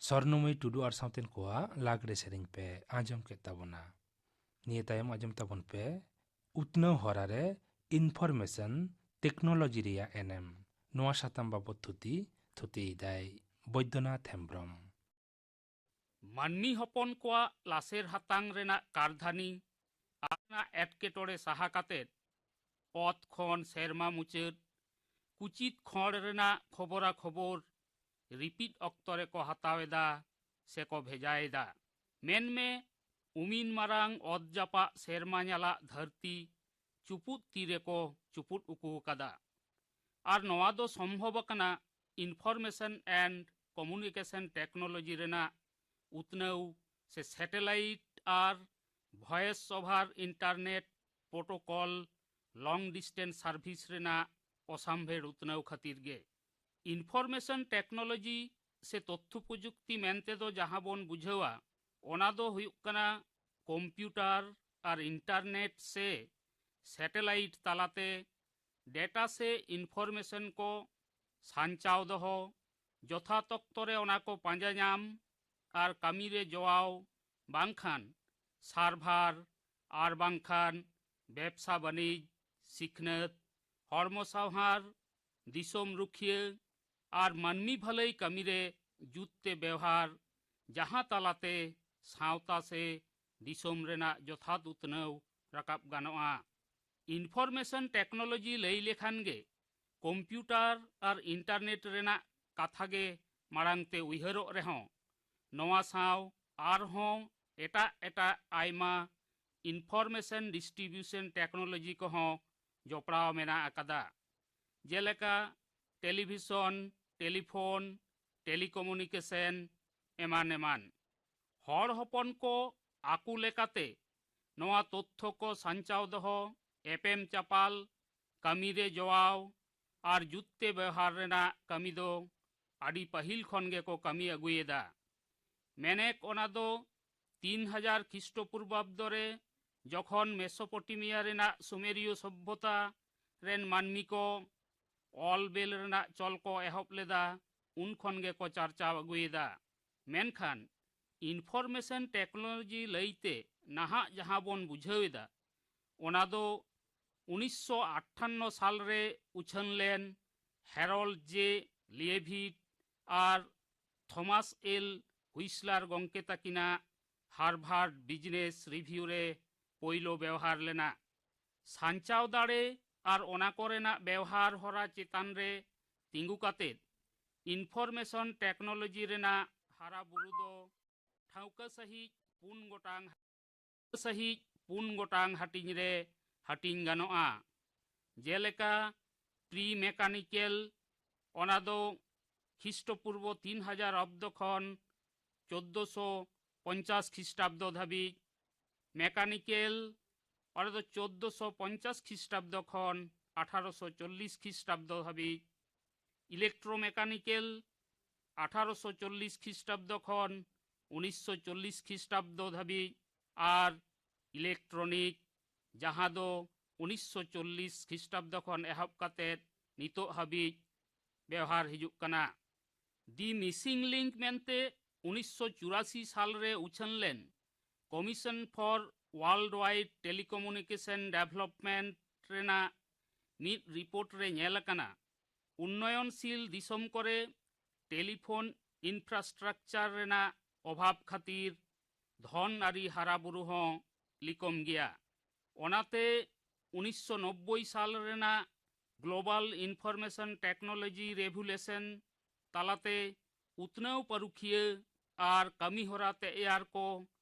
ᱥᱚᱨᱱᱚᱢᱟᱹᱭ ᱴᱩᱰᱩ ᱟᱨ ᱥᱟᱶᱛᱮᱱ ᱠᱚᱣᱟᱜ ᱞᱟᱜᱽᱲᱮ ᱥᱮᱨᱮᱧ ᱯᱮ ᱟᱸᱡᱚᱢ ᱠᱮᱫ ᱛᱟᱵᱚᱱᱟ᱾ ᱱᱤᱭᱟᱹ ᱛᱟᱭᱚᱢ ᱟᱸᱡᱚᱢ ᱛᱟᱵᱚᱱ ᱯᱮ ᱩᱛᱱᱟᱹᱣ ᱦᱚᱨᱟ ᱨᱮ ᱤᱱᱯᱷᱚᱨᱢᱮᱥᱚᱱ ᱴᱮᱠᱱᱳᱞᱚᱡᱤ ᱨᱮᱭᱟᱜ ᱮᱱᱮᱢ᱾ ᱱᱚᱣᱟ ᱥᱟᱛᱟᱢ ᱵᱟᱵᱚᱛ ᱛᱷᱩᱛᱤ ᱛᱷᱩᱛᱤᱭᱮᱫᱟᱭ ᱵᱳᱭᱫᱚᱱᱟᱛᱷ ᱦᱮᱢᱵᱽᱨᱚᱢ᱾ ᱢᱟᱹᱱᱢᱤ ᱦᱚᱯᱚᱱ ᱠᱚᱣᱟᱜ ᱞᱟᱥᱮᱨ ᱦᱟᱛᱟᱝ ᱨᱮᱱᱟᱜ ᱠᱟᱨᱫᱷᱟᱹᱱᱤ ᱟᱨ ᱨᱮᱱᱟᱜ ᱮᱴᱠᱮᱴᱚᱬᱮ ᱥᱟᱦᱟ ᱠᱟᱛᱮ ᱚᱛ ᱠᱷᱚᱱ ᱥᱮᱨᱢᱟ ᱢᱩᱪᱟᱹᱫ ᱠᱩᱪᱤᱛ ᱠᱷᱚᱸᱰ ᱨᱮᱱᱟᱜ ᱠᱷᱚᱵᱚᱨᱟ ᱠᱷᱚᱵᱚᱨ ᱨᱤᱯᱤᱴ ᱚᱠᱛᱚ ᱨᱮᱠᱚ ᱦᱟᱛᱟᱣ ᱮᱫᱟ ᱥᱮᱠᱚ ᱵᱷᱮᱡᱟᱭᱮᱫᱟ᱾ ᱢᱮᱱᱢᱮ ᱩᱢᱤᱱ ᱢᱟᱨᱟᱝ ᱚᱛ ᱡᱟᱯᱟᱜ ᱥᱮᱨᱢᱟ ᱧᱟᱞᱟᱜ ᱫᱷᱟᱹᱨᱛᱤ ᱪᱩᱯᱩᱫ ᱛᱤ ᱨᱮᱠᱚ ᱪᱩᱯᱩᱫ ᱩᱠᱩ ᱟᱠᱟᱫᱟ᱾ ᱟᱨ ᱱᱚᱣᱟ ᱫᱚ ᱥᱚᱢᱵᱷᱚᱵ ᱟᱠᱟᱱᱟ ᱤᱱᱯᱷᱚᱨᱢᱮᱥᱚᱱ ᱮᱱᱰ ᱠᱚᱢᱩᱱᱤᱠᱮᱥᱚᱱ ᱴᱮᱠᱱᱳᱞᱚᱡᱤ ᱨᱮᱱᱟᱜ ᱩᱛᱱᱟᱹᱣ ᱥᱮ ᱥᱮᱴᱮᱞᱟᱭᱤᱴ ᱟᱨ ᱵᱷᱚᱭᱮᱥ ᱳᱵᱷᱟᱨ ᱤᱱᱴᱟᱨᱱᱮᱴ ᱯᱨᱳᱴᱳᱠᱚᱞ ᱞᱚᱝ ᱰᱤᱥᱴᱮᱱᱥ ᱥᱟᱨᱵᱷᱤᱥ ᱨᱮᱱᱟᱜ ᱚᱥᱟᱢᱵᱷᱮᱲ ᱩᱛᱱᱟᱹᱣ ᱠᱷᱟᱹᱛᱤᱨ ᱜᱮ᱾ ᱤᱱᱯᱷᱚᱨᱢᱮᱥᱚᱱ ᱴᱮᱠᱱᱳᱞᱚᱡᱤ ᱥᱮ ᱛᱚᱛᱛᱷᱚ ᱯᱨᱚᱡᱩᱠᱛᱤ ᱢᱮᱱᱛᱮ ᱫᱚ ᱡᱟᱦᱟᱸ ᱵᱚᱱ ᱵᱩᱡᱷᱟᱹᱣᱟ, ᱚᱱᱟ ᱫᱚ ᱦᱩᱭᱩᱜ ᱠᱟᱱᱟ ᱠᱚᱢᱯᱤᱭᱩᱴᱟᱨ ᱟᱨ ᱤᱱᱴᱟᱨᱱᱮᱴ ᱥᱮ ᱥᱮᱴᱮᱞᱟᱭᱤᱴ ᱛᱟᱞᱟᱛᱮ ᱰᱮᱴᱟ ᱥᱮ ᱤᱱᱯᱷᱚᱨᱢᱮᱥᱚᱱ ᱠᱚ ᱥᱟᱧᱪᱟᱣ ᱫᱚᱦᱚ, ᱡᱚᱛᱷᱟᱛ ᱚᱠᱛᱚ ᱨᱮ ᱚᱱᱟ ᱠᱚ ᱯᱟᱸᱡᱟ ᱧᱟᱢ ᱟᱨ ᱠᱟᱹᱢᱤ ᱨᱮ ᱡᱚᱣᱟᱣ, ᱵᱟᱝᱠᱷᱟᱱ ᱥᱟᱨᱵᱷᱟᱨ ᱟᱨ ᱵᱟᱝᱠᱷᱟᱱ ᱵᱮᱵᱽᱥᱟ ᱵᱟᱹᱱᱤᱡᱽ, ᱥᱤᱠᱷᱱᱟᱹᱛ, ᱦᱚᱲᱢᱚ ᱥᱟᱶᱦᱟᱨ, ᱫᱤᱥᱚᱢ ᱨᱩᱠᱷᱤᱭᱟᱹ ᱟᱨ ᱢᱟᱹᱱᱢᱤ ᱵᱷᱟᱹᱞᱟᱹᱭ ᱠᱟᱹᱢᱤ ᱨᱮ ᱡᱩᱛ ᱛᱮ ᱵᱮᱣᱦᱟᱨ, ᱡᱟᱦᱟᱸ ᱛᱟᱞᱟᱛᱮ ᱥᱟᱶᱛᱟ ᱥᱮ ᱫᱤᱥᱚᱢ ᱨᱮᱱᱟᱜ ᱡᱚᱛᱷᱟᱛ ᱩᱛᱱᱟᱹᱣ ᱨᱟᱠᱟᱵ ᱜᱟᱱᱚᱜᱼᱟ᱾ ᱤᱱᱯᱷᱚᱨᱢᱮᱥᱚᱱ ᱴᱮᱠᱱᱳᱞᱚᱡᱤ ᱞᱟᱹᱭ ᱞᱮᱠᱷᱟᱱ ᱜᱮ ᱠᱚᱢᱯᱤᱭᱩᱴᱟᱨ ᱟᱨ ᱤᱱᱴᱟᱨᱱᱮᱴ ᱨᱮᱱᱟᱜ ᱠᱟᱛᱷᱟ ᱜᱮ ᱢᱟᱲᱟᱝ ᱛᱮ ᱩᱭᱦᱟᱹᱨᱚᱜ ᱨᱮᱦᱚᱸ, ᱱᱚᱣᱟ ᱥᱟᱶ ᱟᱨᱦᱚᱸ ᱮᱴᱟᱜ ᱮᱴᱟᱜ ᱟᱭᱢᱟ ᱤᱱᱯᱷᱚᱨᱢᱮᱥᱚᱱ ᱰᱤᱥᱴᱨᱤᱵᱤᱭᱩᱥᱚᱱ ᱴᱮᱠᱱᱳᱞᱚᱡᱤ ᱠᱚᱦᱚᱸ ᱡᱚᱯᱲᱟᱣ ᱢᱮᱱᱟᱜ ᱟᱠᱟᱫᱟ, ᱡᱮᱞᱮᱠᱟ ᱴᱮᱞᱤᱵᱷᱤᱥᱚᱱ, ᱴᱮᱞᱤᱯᱷᱳᱱ, ᱴᱮᱞᱤᱠᱚᱢᱩᱱᱤᱠᱮᱥᱚᱱ ᱮᱢᱟᱱ ᱮᱢᱟᱱ᱾ ᱦᱚᱲ ᱦᱚᱯᱚᱱ ᱠᱚ ᱟᱠᱚ ᱞᱮᱠᱟᱛᱮ ᱱᱚᱣᱟ ᱛᱚᱛᱛᱷᱚ ᱠᱚ ᱥᱟᱧᱪᱟᱣ ᱫᱚᱦᱚ, ᱮᱯᱮᱢ ᱪᱟᱯᱟᱞ, ᱠᱟᱹᱢᱤ ᱨᱮ ᱡᱚᱣᱟᱣ ᱟᱨ ᱡᱩᱛ ᱛᱮ ᱵᱮᱣᱦᱟᱨ ᱨᱮᱱᱟᱜ ᱠᱟᱹᱢᱤ ᱫᱚ ᱟᱹᱰᱤ ᱯᱟᱹᱦᱤᱞ ᱠᱷᱚᱱ ᱜᱮᱠᱚ ᱠᱟᱹᱢᱤ ᱟᱹᱜᱩᱭᱮᱫᱟ᱾ ᱢᱮᱱᱮᱠ ᱚᱱᱟ ᱫᱚ ᱛᱤᱱ ᱦᱟᱡᱟᱨ ᱠᱷᱤᱥᱴᱚᱯᱩᱨᱵᱟᱵᱫᱚ ᱨᱮ ᱡᱚᱠᱷᱚᱱ ᱢᱮᱥᱳᱯᱚᱴᱮᱢᱤᱭᱟ ᱨᱮᱱᱟᱜ ᱥᱩᱢᱮᱨᱤᱭᱚ ᱥᱚᱵᱷᱚᱛᱟ ᱨᱮᱱ ᱢᱟᱹᱱᱢᱤ ᱠᱚ ᱚᱞ ᱵᱮᱞ ᱨᱮᱱᱟᱜ ᱪᱚᱞ ᱠᱚ ᱮᱦᱚᱵ ᱞᱮᱫᱟ, ᱩᱱ ᱠᱷᱚᱱ ᱜᱮᱠᱚ ᱪᱟᱨᱪᱟᱣ ᱟᱹᱜᱩᱭᱮᱫᱟ᱾ ᱢᱮᱱᱠᱷᱟᱱ ᱤᱱᱯᱷᱚᱨᱢᱮᱥᱚᱱ ᱴᱮᱠᱱᱳᱞᱚᱡᱤ ᱞᱟᱹᱭᱛᱮ ᱱᱟᱦᱟᱜ ᱡᱟᱦᱟᱸ ᱵᱚᱱ ᱵᱩᱡᱷᱟᱹᱣ ᱮᱫᱟ, ᱚᱱᱟ ᱫᱚ ᱩᱱᱤᱥᱥᱚ ᱟᱴᱴᱷᱟᱱᱱᱚ ᱥᱟᱞ ᱨᱮ ᱩᱪᱷᱟᱹᱱ ᱞᱮᱱ ᱦᱮᱨᱚᱞᱰ ᱡᱮ ᱞᱤᱭᱮᱵᱷᱤᱴ ᱟᱨ ᱛᱷᱚᱢᱟᱥ ᱮᱞ ᱦᱩᱭᱥᱞᱟᱨ ᱜᱚᱢᱠᱮ ᱛᱟᱹᱠᱤᱱᱟᱜ ᱦᱟᱨᱵᱷᱟᱨᱰ ᱵᱤᱡᱽᱱᱮᱥ ᱨᱤᱵᱷᱤᱭᱩ ᱨᱮ ᱯᱳᱭᱞᱳ ᱵᱮᱣᱦᱟᱨ ᱞᱮᱱᱟ᱾ ᱥᱟᱧᱪᱟᱣ ᱫᱟᱲᱮ ᱟᱨ ᱚᱱᱟ ᱠᱚᱨᱮᱱᱟᱜ ᱵᱮᱣᱦᱟᱨ ᱦᱚᱨᱟ ᱪᱮᱛᱟᱱ ᱨᱮ ᱛᱤᱸᱜᱩ ᱠᱟᱛᱮ ᱤᱱᱯᱷᱚᱨᱢᱮᱥᱚᱱ ᱴᱮᱠᱱᱳᱞᱚᱡᱤ ᱨᱮᱱᱟᱜ ᱦᱟᱨᱟ ᱵᱩᱨᱩ ᱫᱚ ᱴᱷᱟᱹᱣᱠᱟᱹ ᱥᱟᱹᱦᱤᱡ ᱯᱩᱱ ᱜᱚᱴᱟᱝ ᱥᱟᱹᱦᱤᱡ ᱯᱩᱱ ᱜᱚᱴᱟᱝ ᱦᱟᱹᱴᱤᱧ ᱨᱮ ᱦᱟᱹᱴᱤᱧ ᱜᱟᱱᱚᱜᱼᱟ, ᱡᱮᱞᱮᱠᱟ ᱯᱨᱤ ᱢᱮᱠᱟᱱᱤᱠᱮᱞ, ᱚᱱᱟ ᱫᱚ ᱠᱷᱤᱥᱴᱚᱯᱩᱨᱵᱚ ᱛᱤᱱ ᱦᱟᱡᱟᱨ ᱚᱵᱫᱚ ᱠᱷᱚᱱ ᱪᱳᱫᱽᱫᱳᱥᱚ ᱯᱚᱧᱪᱟᱥ ᱠᱷᱤᱥᱴᱟᱵᱫᱚ ᱫᱷᱟᱹᱵᱤᱡ, ᱢᱮᱠᱟᱱᱤᱠᱮᱞ, ᱚᱱᱟ ᱫᱚ ᱪᱳᱫᱽᱫᱳᱥᱚ ᱯᱚᱧᱪᱟᱥ ᱠᱷᱤᱥᱴᱟᱵᱫᱚ ᱠᱷᱚᱱ ᱟᱴᱷᱟᱨᱚᱥᱚ ᱪᱚᱞᱞᱤᱥ ᱠᱷᱤᱥᱴᱟᱵᱫᱚ ᱫᱷᱟᱹᱵᱤᱡ, ᱤᱞᱮᱠᱴᱨᱳᱢᱮᱠᱟᱱᱤᱠᱮᱞ, ᱟᱴᱷᱟᱨᱚᱥᱚ ᱪᱚᱞᱞᱤᱥ ᱠᱷᱤᱥᱴᱟᱵᱫᱚ ᱠᱷᱚᱱ ᱩᱱᱤᱥᱥᱚ ᱪᱚᱞᱞᱤᱥ ᱠᱷᱤᱥᱴᱟᱵᱫᱚ ᱫᱷᱟᱹᱵᱤᱡ, ᱟᱨ ᱤᱞᱮᱠᱴᱨᱚᱱᱤᱠ, ᱡᱟᱦᱟᱸ ᱫᱚ ᱩᱱᱤᱥᱥᱚ ᱪᱚᱞᱞᱤᱥ ᱠᱷᱤᱥᱴᱟᱵᱫᱚ ᱠᱷᱚᱱ ᱮᱦᱚᱵ ᱠᱟᱛᱮ ᱱᱤᱛᱚᱜ ᱦᱟᱹᱵᱤᱡ ᱵᱮᱣᱦᱟᱨ ᱦᱤᱡᱩᱜ ᱠᱟᱱᱟ᱾ ᱫᱤ ᱢᱤᱥᱤᱝ ᱞᱤᱝᱠ ᱢᱮᱱᱛᱮ ᱩᱱᱤᱥᱥᱚ ᱪᱩᱨᱟᱥᱤ ᱥᱟᱞ ᱨᱮ ᱩᱪᱷᱟᱹᱱ ᱞᱮᱱ Commission for Worldwide Telecommunication Development ᱨᱮᱱᱟᱜ ᱢᱤᱫ ᱨᱤᱯᱳᱨᱴ ᱨᱮ ᱧᱮᱞ ᱟᱠᱟᱱᱟ, ᱩᱱᱱᱚᱭᱚᱱᱥᱤᱞ ᱫᱤᱥᱚᱢ ᱠᱚᱨᱮ ᱴᱮᱞᱤᱯᱷᱳᱱ ᱤᱱᱯᱷᱨᱟᱥᱴᱨᱟᱠᱪᱟᱨ ᱨᱮᱱᱟᱜ ᱚᱵᱷᱟᱵᱽ ᱠᱷᱟᱹᱛᱤᱨ ᱫᱷᱚᱱ ᱟᱹᱨᱤ ᱦᱟᱨᱟ ᱵᱩᱨᱩ ᱦᱚᱸ ᱞᱤᱠᱚᱢ ᱜᱮᱭᱟ᱾ ᱚᱱᱟᱛᱮ ᱩᱱᱤᱥᱥᱚ ᱱᱚᱵᱵᱳᱭ ᱥᱟᱞ ᱨᱮᱱᱟᱜ Global Information Technology Revolution ᱛᱟᱞᱟᱛᱮ ᱩᱛᱱᱟᱹᱣ ᱯᱟᱹᱨᱩᱠᱷᱤᱭᱟᱹ ᱟᱨ ᱠᱟᱹᱢᱤᱦᱚᱨᱟ ᱛᱮᱭᱟᱨ ᱠᱚ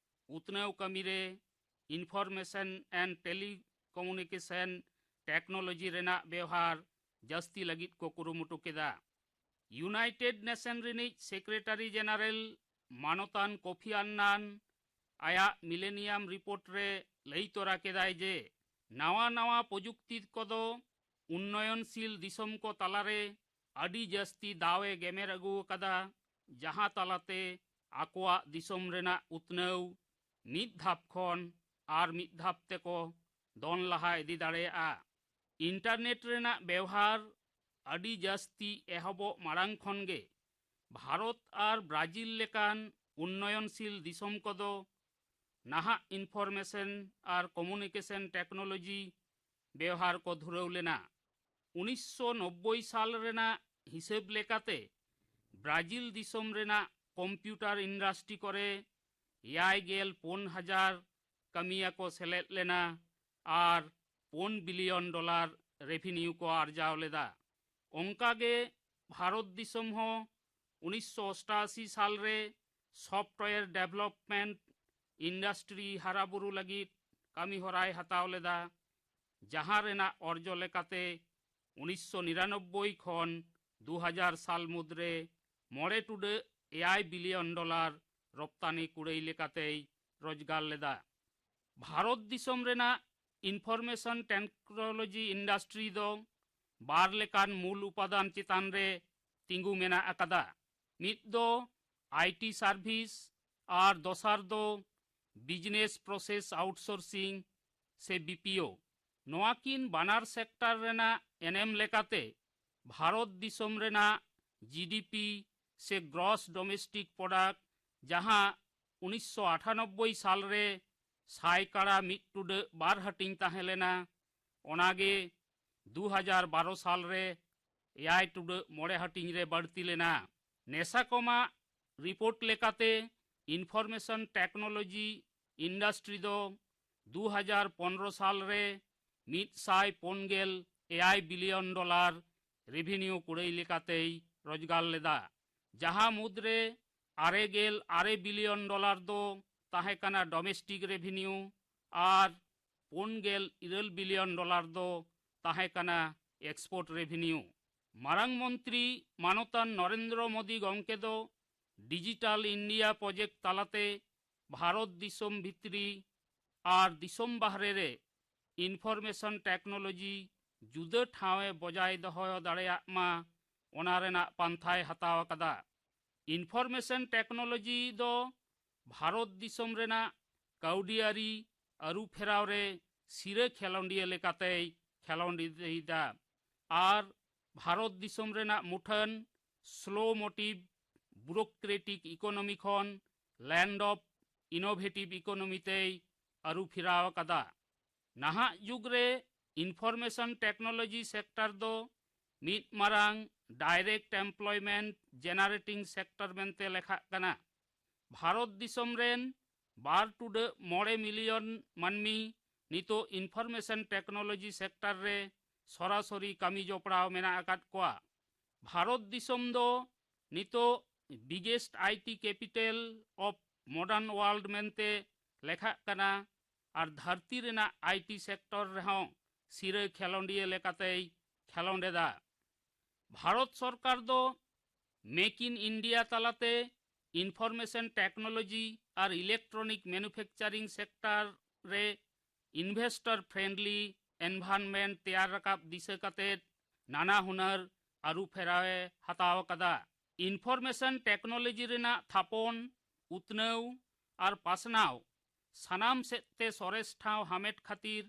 ᱩᱛᱱᱟᱹᱣ ᱠᱟᱹᱢᱤᱨᱮ Information and Telecommunication Technology ᱨᱮᱱᱟᱜ ᱵᱮᱣᱦᱟᱨ ᱡᱟᱹᱥᱛᱤ ᱞᱟᱹᱜᱤᱫ ᱠᱚ ᱠᱩᱨᱩᱢᱩᱴᱩ ᱠᱮᱫᱟ᱾ ᱤᱭᱩᱱᱟᱭᱴᱮᱰ ᱱᱮᱥᱚᱱ ᱨᱤᱱᱤᱡ ᱥᱮᱠᱨᱮᱴᱟᱨᱤ ᱡᱮᱱᱟᱨᱮᱞ ᱢᱟᱱᱚᱛᱟᱱ ᱠᱚᱯᱷᱤ ᱟᱱᱱᱟᱱ ᱟᱭᱟᱜ ᱢᱤᱞᱮᱱᱤᱭᱟᱢ ᱨᱤᱯᱳᱨᱴ ᱨᱮ ᱞᱟᱹᱭ ᱛᱚᱨᱟ ᱠᱮᱫᱟᱭ ᱡᱮ ᱱᱟᱣᱟ ᱱᱟᱣᱟ ᱯᱨᱚᱡᱩᱠᱛᱤ ᱠᱚᱫᱚ ᱩᱱᱱᱚᱭᱚᱱᱥᱤᱞ ᱫᱤᱥᱚᱢ ᱠᱚ ᱛᱟᱞᱟᱨᱮ ᱟᱹᱰᱤ ᱡᱟᱹᱥᱛᱤ ᱫᱟᱣ ᱮ ᱜᱮᱢᱮᱨ ᱟᱹᱜᱩ ᱟᱠᱟᱫᱟ, ᱡᱟᱦᱟᱸ ᱛᱟᱞᱟᱛᱮ ᱟᱠᱚᱣᱟᱜ ᱫᱤᱥᱚᱢ ᱨᱮᱱᱟᱜ ᱩᱛᱱᱟᱹᱣ ᱢᱤᱫ ᱫᱷᱟᱯ ᱠᱷᱚᱱ ᱟᱨ ᱢᱤᱫ ᱫᱷᱟᱯ ᱛᱮᱠᱚ ᱫᱚᱱ ᱞᱟᱦᱟ ᱤᱫᱤ ᱫᱟᱲᱮᱭᱟᱜᱼᱟ᱾ ᱤᱱᱴᱟᱨᱱᱮᱴ ᱨᱮᱱᱟᱜ ᱵᱮᱣᱦᱟᱨ ᱟᱹᱰᱤ ᱡᱟᱹᱥᱛᱤ ᱮᱦᱚᱵᱚᱜ ᱢᱟᱲᱟᱝ ᱠᱷᱚᱱ ᱜᱮ ᱵᱷᱟᱨᱚᱛ ᱟᱨ ᱵᱨᱟᱡᱤᱞ ᱞᱮᱠᱟᱱ ᱩᱱᱱᱚᱭᱚᱱᱥᱤᱞ ᱫᱤᱥᱚᱢ ᱠᱚᱫᱚ ᱱᱟᱦᱟᱜ ᱤᱱᱯᱷᱚᱨᱢᱮᱥᱚᱱ ᱟᱨ ᱠᱚᱢᱩᱱᱤᱠᱮᱥᱚᱱ ᱴᱮᱠᱱᱳᱞᱚᱡᱤ ᱵᱮᱣᱦᱟᱨ ᱠᱚ ᱫᱷᱩᱨᱟᱹᱣ ᱞᱮᱱᱟ᱾ ᱩᱱᱤᱥᱥᱚ ᱱᱚᱵᱵᱳᱭ ᱥᱟᱞ ᱨᱮᱱᱟᱜ ᱦᱤᱥᱟᱹᱵ ᱞᱮᱠᱟᱛᱮ ᱵᱨᱟᱡᱤᱞ ᱫᱤᱥᱚᱢ ᱨᱮᱱᱟᱜ ᱠᱚᱢᱯᱤᱭᱩᱴᱟᱨ ᱤᱱᱰᱟᱥᱴᱨᱤ ᱠᱚᱨᱮ ᱮᱭᱟᱭ ᱜᱮᱞ ᱯᱩᱱ ᱦᱟᱡᱟᱨ ᱠᱟᱹᱢᱤᱭᱟᱹ ᱠᱚ ᱥᱮᱞᱮᱫ ᱞᱮᱱᱟ ᱟᱨ ᱯᱩᱱ ᱵᱤᱞᱤᱭᱚᱱ ᱰᱚᱞᱟᱨ ᱨᱮᱵᱷᱤᱱᱤᱭᱩ ᱠᱚ ᱟᱨᱡᱟᱣ ᱞᱮᱫᱟ᱾ ᱚᱱᱠᱟᱜᱮ ᱵᱷᱟᱨᱚᱛ ᱫᱤᱥᱚᱢ ᱦᱚᱸ ᱩᱱᱤᱥᱥᱚ ᱚᱥᱴᱟᱥᱤ ᱥᱟᱞ ᱨᱮ ᱥᱚᱯᱷᱴᱣᱮᱭᱟᱨ ᱰᱮᱵᱷᱮᱞᱚᱯᱢᱮᱱᱴ ᱤᱱᱰᱟᱥᱴᱨᱤ ᱦᱟᱨᱟᱵᱩᱨᱩ ᱞᱟᱹᱜᱤᱫ ᱠᱟᱹᱢᱤ ᱦᱚᱨᱟᱭ ᱦᱟᱛᱟᱣ ᱞᱮᱫᱟ, ᱡᱟᱦᱟᱸ ᱨᱮᱱᱟᱜ ᱚᱨᱡᱚ ᱞᱮᱠᱟᱛᱮ ᱩᱱᱤᱥᱥᱚ ᱱᱤᱨᱟᱱᱚᱵᱵᱳᱭ ᱠᱷᱚᱱ ᱫᱩ ᱦᱟᱡᱟᱨ ᱥᱟᱞ ᱢᱩᱫᱽᱨᱮ ᱢᱚᱬᱮ ᱴᱩᱰᱟᱹᱜ ᱮᱭᱟᱭ ᱵᱤᱞᱤᱭᱚᱱ ᱰᱚᱞᱟᱨ ᱨᱚᱯᱛᱟᱱᱤ ᱠᱩᱲᱟᱹᱭ ᱞᱮᱠᱟᱛᱮᱭ ᱨᱚᱡᱽᱜᱟᱨ ᱞᱮᱫᱟ᱾ ᱵᱷᱟᱨᱚᱛ ᱫᱤᱥᱚᱢ ᱨᱮᱱᱟᱜ ᱤᱱᱯᱷᱚᱨᱢᱮᱥᱚᱱ ᱴᱮᱠᱱᱳᱞᱚᱡᱤ ᱤᱱᱰᱟᱥᱴᱨᱤ ᱫᱚ ᱵᱟᱨ ᱞᱮᱠᱟᱱ ᱢᱩᱞ ᱩᱯᱟᱫᱟᱱ ᱪᱮᱛᱟᱱ ᱨᱮ ᱛᱤᱸᱜᱩ ᱢᱮᱱᱟᱜ ᱟᱠᱟᱫᱟ᱾ ᱢᱤᱫ ᱫᱚ ᱟᱭᱴᱤ ᱥᱟᱨᱵᱷᱤᱥ ᱟᱨ ᱫᱚᱥᱟᱨ ᱫᱚ ᱵᱤᱡᱽᱱᱮᱥ ᱯᱨᱚᱥᱮᱥ ᱟᱣᱩᱴᱥᱳᱨᱥᱤᱝ ᱥᱮ ᱵᱤᱯᱤᱳ᱾ ᱱᱚᱣᱟ ᱠᱤᱱ ᱵᱟᱱᱟᱨ ᱥᱮᱠᱴᱟᱨ ᱨᱮᱱᱟᱜ ᱮᱱᱮᱢ ᱞᱮᱠᱟᱛᱮ ᱵᱷᱟᱨᱚᱛ ᱫᱤᱥᱚᱢ ᱨᱮᱱᱟᱜ ᱡᱤᱰᱤᱯᱤ ᱥᱮ ᱜᱨᱚᱥ ᱰᱚᱢᱮᱥᱴᱤᱠ ᱯᱨᱚᱰᱟᱠᱴ, ᱡᱟᱦᱟᱸ ᱩᱱᱤᱥᱥᱚ ᱟᱴᱷᱟᱱᱚᱵᱵᱳᱭ ᱥᱟᱞ ᱨᱮ ᱥᱟᱭᱠᱟᱲᱟ ᱢᱤᱫ ᱴᱩᱰᱟᱹᱜ ᱵᱟᱨ ᱦᱟᱹᱴᱤᱧ ᱛᱟᱦᱮᱸ ᱞᱮᱱᱟ, ᱚᱱᱟᱜᱮ ᱫᱩ ᱦᱟᱡᱟᱨ ᱵᱟᱨᱚ ᱥᱟᱞ ᱨᱮ ᱮᱭᱟᱭ ᱴᱩᱰᱟᱹᱜ ᱢᱚᱬᱮ ᱦᱟᱹᱴᱤᱧ ᱨᱮ ᱵᱟᱹᱲᱛᱤ ᱞᱮᱱᱟ᱾ ᱱᱮᱥᱟᱠᱚᱢᱟᱜ ᱨᱤᱯᱳᱨᱴ ᱞᱮᱠᱟᱛᱮ ᱤᱱᱯᱷᱚᱨᱢᱮᱥᱚᱱ ᱴᱮᱠᱱᱳᱞᱚᱡᱤ ᱤᱱᱰᱟᱥᱴᱨᱤ ᱫᱚ ᱫᱩ ᱦᱟᱡᱟᱨ ᱯᱚᱱᱨᱚ ᱥᱟᱞ ᱨᱮ ᱢᱤᱫ ᱥᱟᱭ ᱯᱩᱱ ᱜᱮᱞ ᱮᱭᱟᱭ ᱵᱤᱞᱤᱭᱚᱱ ᱰᱚᱞᱟᱨ ᱨᱮᱵᱷᱤᱱᱤᱭᱩ ᱠᱩᱲᱟᱹᱭ ᱞᱮᱠᱟᱛᱮᱭ ᱨᱚᱡᱽᱜᱟᱨ ᱞᱮᱫᱟ, ᱡᱟᱦᱟᱸ ᱢᱩᱫᱽᱨᱮ ᱟᱨᱮ ᱜᱮᱞ ᱟᱨᱮ ᱵᱤᱞᱤᱭᱚᱱ ᱰᱚᱞᱟᱨ ᱫᱚ ᱛᱟᱦᱮᱸ ᱠᱟᱱᱟ ᱰᱚᱢᱮᱥᱴᱤᱠ ᱨᱮᱵᱷᱤᱱᱤᱭᱩ ᱟᱨ ᱯᱩᱱ ᱜᱮᱞ ᱤᱨᱟᱹᱞ ᱵᱤᱞᱤᱭᱚᱱ ᱰᱚᱞᱟᱨ ᱫᱚ ᱛᱟᱦᱮᱸ ᱠᱟᱱᱟ ᱮᱠᱥᱯᱳᱨᱴ ᱨᱮᱵᱷᱤᱱᱤᱭᱩ᱾ ᱢᱟᱨᱟᱝ ᱢᱚᱱᱛᱨᱤ ᱢᱟᱱᱚᱛᱟᱱ ᱱᱚᱨᱮᱱᱫᱨᱚ ᱢᱳᱫᱤ ᱜᱚᱢᱠᱮ ᱫᱚ ᱰᱤᱡᱤᱴᱟᱞ ᱤᱱᱰᱤᱭᱟ ᱯᱨᱚᱡᱮᱠᱴ ᱛᱟᱞᱟᱛᱮ ᱵᱷᱟᱨᱚᱛ ᱫᱤᱥᱚᱢ ᱵᱷᱤᱛᱨᱤ ᱟᱨ ᱫᱤᱥᱚᱢ ᱵᱟᱦᱨᱮ ᱨᱮ ᱤᱱᱯᱷᱚᱨᱢᱮᱥᱚᱱ ᱴᱮᱠᱱᱳᱞᱚᱡᱤ ᱡᱩᱫᱟᱹ ᱴᱷᱟᱶ ᱮ ᱵᱚᱡᱟᱭ ᱫᱚᱦᱚ ᱫᱟᱲᱮᱭᱟᱜ ᱢᱟ, ᱚᱱᱟ ᱨᱮᱱᱟᱜ ᱯᱟᱱᱛᱷᱟᱭ ᱦᱟᱛᱟᱣ ᱟᱠᱟᱫᱟ᱾ ᱤᱱᱯᱷᱚᱨᱢᱮᱥᱚᱱ ᱴᱮᱠᱱᱳᱞᱚᱡᱤ ᱫᱚ ᱵᱷᱟᱨᱚᱛ ᱫᱤᱥᱚᱢ ᱨᱮᱱᱟᱜ ᱠᱟᱹᱣᱰᱤᱭᱟᱹᱨᱤ ᱟᱹᱨᱩ ᱯᱷᱮᱨᱟᱣ ᱨᱮ ᱥᱤᱨᱟᱹ ᱠᱷᱮᱞᱳᱸᱰᱤᱭᱟᱹ ᱞᱮᱠᱟᱛᱮᱭ ᱠᱷᱮᱞᱳᱸᱰ ᱤᱫᱤᱭᱮᱫᱟ ᱟᱨ ᱵᱷᱟᱨᱚᱛ ᱫᱤᱥᱚᱢ ᱨᱮᱱᱟᱜ ᱢᱩᱴᱷᱟᱹᱱ ᱥᱞᱳ ᱢᱳᱴᱤᱵᱷ bureaucratic economy ᱠᱷᱚᱱ land of innovative economy ᱛᱮᱭ ᱟᱹᱨᱩ ᱯᱷᱮᱨᱟᱣ ᱟᱠᱟᱫᱟ᱾ ᱱᱟᱦᱟᱜ ᱡᱩᱜᱽ ᱨᱮ information technology sector ᱫᱚ ᱢᱤᱫ ᱢᱟᱨᱟᱝ direct employment generating sector ᱢᱮᱱᱛᱮ ᱞᱮᱠᱷᱟᱜ ᱠᱟᱱᱟ᱾ ᱵᱷᱟᱨᱚᱛ ᱫᱤᱥᱚᱢ ᱨᱮᱱ ᱵᱟᱨ ᱴᱩᱰᱟᱹᱜ ᱢᱚᱬᱮ million ᱢᱟᱹᱱᱢᱤ ᱱᱤᱛᱚᱜ information technology sector ᱨᱮ ᱥᱚᱨᱟᱥᱚᱨᱤ ᱠᱟᱹᱢᱤ ᱡᱚᱯᱲᱟᱣ ᱢᱮᱱᱟᱜ ᱟᱠᱟᱫ ᱠᱚᱣᱟ᱾ ᱵᱷᱟᱨᱚᱛ ᱫᱤᱥᱚᱢ ᱫᱚ ᱱᱤᱛᱚᱜ biggest IT capital of modern world ᱢᱮᱱᱛᱮ ᱞᱮᱠᱷᱟᱜ ᱠᱟᱱᱟ ᱟᱨ ᱫᱷᱟᱹᱨᱛᱤ ᱨᱮᱱᱟᱜ IT sector ᱨᱮᱦᱚᱸ ᱥᱤᱨᱟᱹ ᱠᱷᱮᱞᱳᱸᱰᱤᱭᱟᱹ ᱞᱮᱠᱟᱛᱮᱭ ᱠᱷᱮᱞᱳᱸᱰ ᱮᱫᱟ᱾ ᱵᱷᱟᱨᱚᱛ ᱥᱚᱨᱠᱟᱨ ᱫᱚ Make in India ᱛᱟᱞᱟᱛᱮ information technology ᱟᱨ electronic manufacturing sector ᱨᱮ investor friendly environment ᱛᱮᱭᱟᱨ ᱨᱟᱠᱟᱵ ᱫᱤᱥᱟᱹ ᱠᱟᱛᱮ ᱱᱟᱱᱟ ᱦᱩᱱᱟᱹᱨ ᱟᱹᱨᱩ ᱯᱷᱮᱨᱟᱣ ᱮ ᱦᱟᱛᱟᱣ ᱟᱠᱟᱫᱟ᱾ Information technology ᱨᱮᱱᱟᱜ ᱛᱷᱟᱯᱚᱱ, ᱩᱛᱱᱟᱹᱣ ᱟᱨ ᱯᱟᱥᱱᱟᱣ ᱥᱟᱱᱟᱢ ᱥᱮᱫ ᱛᱮ ᱥᱚᱨᱮᱥ ᱴᱷᱟᱶ ᱦᱟᱢᱮᱴ ᱠᱷᱟᱹᱛᱤᱨ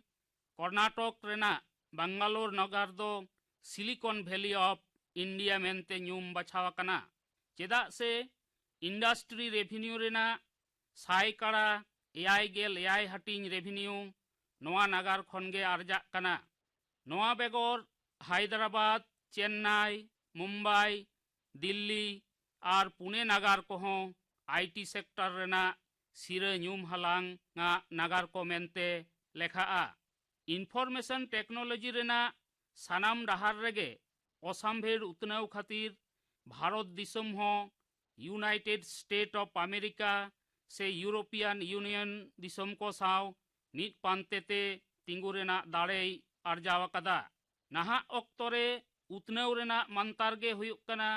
ᱠᱚᱨᱱᱟᱴᱚᱠ ᱨᱮᱱᱟᱜ ᱵᱟᱝᱜᱟᱞᱳᱨ ᱱᱟᱜᱟᱨ ᱫᱚ Silicon Valley of India ᱢᱮᱱᱛᱮ ᱧᱩᱢ ᱵᱟᱪᱷᱟᱣ ᱟᱠᱟᱱᱟ, ᱪᱮᱫᱟᱜ ᱥᱮ industry revenue ᱨᱮᱱᱟᱜ ᱥᱟᱭᱠᱟᱲᱟ ᱮᱭᱟᱭ ᱜᱮᱞ ᱮᱭᱟᱭ ᱦᱟᱹᱴᱤᱧ revenue ᱱᱚᱣᱟ ᱱᱟᱜᱟᱨ ᱠᱷᱚᱱ ᱜᱮ ᱟᱨᱡᱟᱜ ᱠᱟᱱᱟ᱾ ᱱᱚᱣᱟ ᱵᱮᱜᱚᱨ ᱦᱟᱭᱫᱨᱟᱵᱟᱫᱽ, ᱪᱮᱱᱱᱟᱭ, ᱢᱩᱢᱵᱟᱭ, ᱫᱤᱞᱞᱤ ᱟᱨ ᱯᱩᱱᱮ ᱱᱟᱜᱟᱨ ᱠᱚᱦᱚᱸ IT sector ᱨᱮᱱᱟᱜ ᱥᱤᱨᱟᱹ ᱧᱩᱢ ᱦᱟᱞᱟᱝ ᱟᱜ ᱱᱟᱜᱟᱨ ᱠᱚ ᱢᱮᱱᱛᱮ ᱞᱮᱠᱷᱟᱜᱼᱟ᱾ Information technology ᱨᱮᱱᱟᱜ ᱥᱟᱱᱟᱢ ᱰᱟᱦᱟᱨ ᱨᱮᱜᱮ ᱚᱥᱟᱢᱵᱷᱮᱲ ᱩᱛᱱᱟᱹᱣ ᱠᱷᱟᱹᱛᱤᱨ ᱵᱷᱟᱨᱚᱛ ᱫᱤᱥᱚᱢ ᱦᱚᱸ United State of America ᱥᱮ European Union ᱫᱤᱥᱚᱢ ᱠᱚ ᱥᱟᱶ ᱢᱤᱫ ᱯᱟᱱᱛᱮ ᱛᱮ ᱛᱤᱸᱜᱩ ᱨᱮᱱᱟᱜ ᱫᱟᱲᱮᱭ ᱟᱨᱡᱟᱣ ᱟᱠᱟᱫᱟ᱾ ᱱᱟᱦᱟᱜ ᱚᱠᱛᱚ ᱨᱮ ᱩᱛᱱᱟᱹᱣ ᱨᱮᱱᱟᱜ ᱢᱟᱱᱛᱟᱨ ᱜᱮ ᱦᱩᱭᱩᱜ ᱠᱟᱱᱟ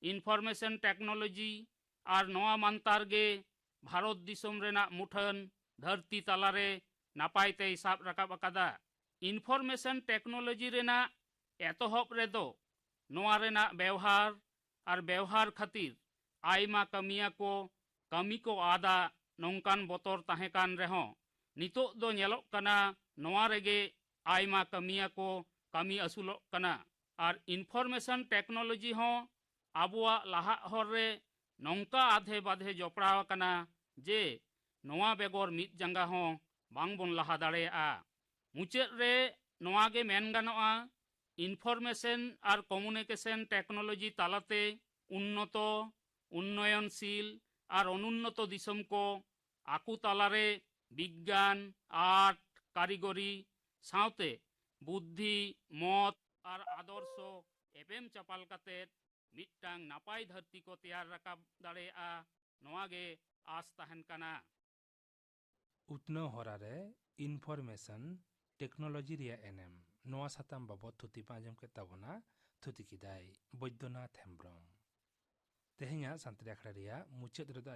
information technology, ᱟᱨ ᱱᱚᱣᱟ ᱢᱟᱱᱛᱟᱨ ᱜᱮ ᱵᱷᱟᱨᱚᱛ ᱫᱤᱥᱚᱢ ᱨᱮᱱᱟᱜ ᱢᱩᱴᱷᱟᱹᱱ ᱫᱷᱟᱹᱨᱛᱤ ᱛᱟᱞᱟᱨᱮ ᱱᱟᱯᱟᱭ ᱛᱮᱭ ᱥᱟᱵ ᱨᱟᱠᱟᱵ ᱟᱠᱟᱫᱟ᱾ Information technology ᱨᱮᱱᱟᱜ ᱮᱛᱚᱦᱚᱵ ᱨᱮᱫᱚ ᱱᱚᱣᱟ ᱨᱮᱱᱟᱜ ᱵᱮᱣᱦᱟᱨ ᱟᱨ ᱵᱮᱣᱦᱟᱨ ᱠᱷᱟᱹᱛᱤᱨ ᱟᱭᱢᱟ ᱠᱟᱹᱢᱤᱭᱟᱹ ᱠᱚ ᱠᱟᱹᱢᱤ ᱠᱚ ᱟᱫᱟ ᱱᱚᱝᱠᱟᱱ ᱵᱚᱛᱚᱨ ᱛᱟᱦᱮᱸ ᱠᱟᱱ ᱨᱮᱦᱚᱸ, ᱱᱤᱛᱚᱜ ᱫᱚ ᱧᱮᱞᱚᱜ ᱠᱟᱱᱟ ᱱᱚᱣᱟ ᱨᱮᱜᱮ ᱟᱭᱢᱟ ᱠᱟᱹᱢᱤᱭᱟᱹ ᱠᱚ ᱠᱟᱹᱢᱤ ᱟᱹᱥᱩᱞᱚᱜ ᱠᱟᱱᱟ᱾ ᱟᱨ information technology ᱦᱚᱸ ᱟᱵᱚᱣᱟᱜ ᱞᱟᱦᱟᱜ ᱦᱚᱨ ᱨᱮ ᱱᱚᱝᱠᱟ ᱟᱫᱷᱮ ᱵᱟᱫᱷᱮ ᱡᱚᱯᱲᱟᱣ ᱟᱠᱟᱱᱟ ᱡᱮ ᱱᱚᱣᱟ ᱵᱮᱜᱚᱨ ᱢᱤᱫ ᱡᱟᱸᱜᱟ ᱦᱚᱸ ᱵᱟᱝ ᱵᱚᱱ ᱞᱟᱦᱟ ᱫᱟᱲᱮᱭᱟᱜᱼᱟ᱾ ᱢᱩᱪᱟᱹᱫ ᱨᱮ ᱱᱚᱣᱟ ᱜᱮ ᱢᱮᱱ ᱜᱟᱱᱚᱜᱼᱟ, information ᱟᱨ communication technology ᱛᱟᱞᱟᱛᱮ ᱩᱱᱱᱚᱛᱚ, ᱩᱱᱱᱚᱭᱚᱱᱥᱤᱞ ᱟᱨ ᱚᱱᱩᱱᱱᱚᱛᱚ ᱫᱤᱥᱚᱢ ᱠᱚ ᱟᱠᱚ ᱛᱟᱞᱟᱨᱮ ᱵᱤᱜᱽᱜᱟᱱ, ᱟᱨᱴ, ᱠᱟᱹᱨᱤᱜᱚᱨᱤ ᱥᱟᱶᱛᱮ ᱵᱩᱫᱽᱫᱷᱤ, ᱢᱚᱛ ᱟᱨ ᱟᱫᱚᱨᱥᱚ ᱮᱯᱮᱢ ᱪᱟᱯᱟᱞ ᱠᱟᱛᱮ ᱢᱤᱫᱴᱟᱝ ᱱᱟᱯᱟᱭ ᱫᱷᱟᱹᱨᱛᱤ ᱠᱚ ᱛᱮᱭᱟᱨ ᱨᱟᱠᱟᱵ ᱫᱟᱲᱮᱭᱟᱜᱼᱟ, ᱱᱚᱣᱟ ᱜᱮ ᱟᱥ ᱛᱟᱦᱮᱱ ᱠᱟᱱᱟ᱾ ᱩᱛᱱᱟᱹᱣ ᱦᱚᱨᱟ ᱨᱮ information technology ᱨᱮᱭᱟᱜ ᱮᱱᱮᱢ, ᱱᱚᱣᱟ ᱥᱟᱛᱟᱢ ᱵᱟᱵᱚᱫ ᱛᱷᱩᱛᱤ ᱯᱮ ᱟᱸᱡᱚᱢ ᱠᱮᱫ ᱛᱟᱵᱚᱱᱟ᱾ ᱛᱷᱩᱛᱤ ᱠᱮᱫᱟᱭ ᱵᱳᱭᱫᱚᱱᱟᱛᱷ ᱦᱮᱢᱵᱨᱚᱢ᱾ ᱛᱮᱦᱮᱧᱟᱜ ᱥᱟᱱᱛᱟᱲᱤ ᱟᱠᱷᱲᱟ ᱨᱮᱭᱟᱜ ᱢᱩᱪᱟᱹᱫ ᱨᱮᱫᱚ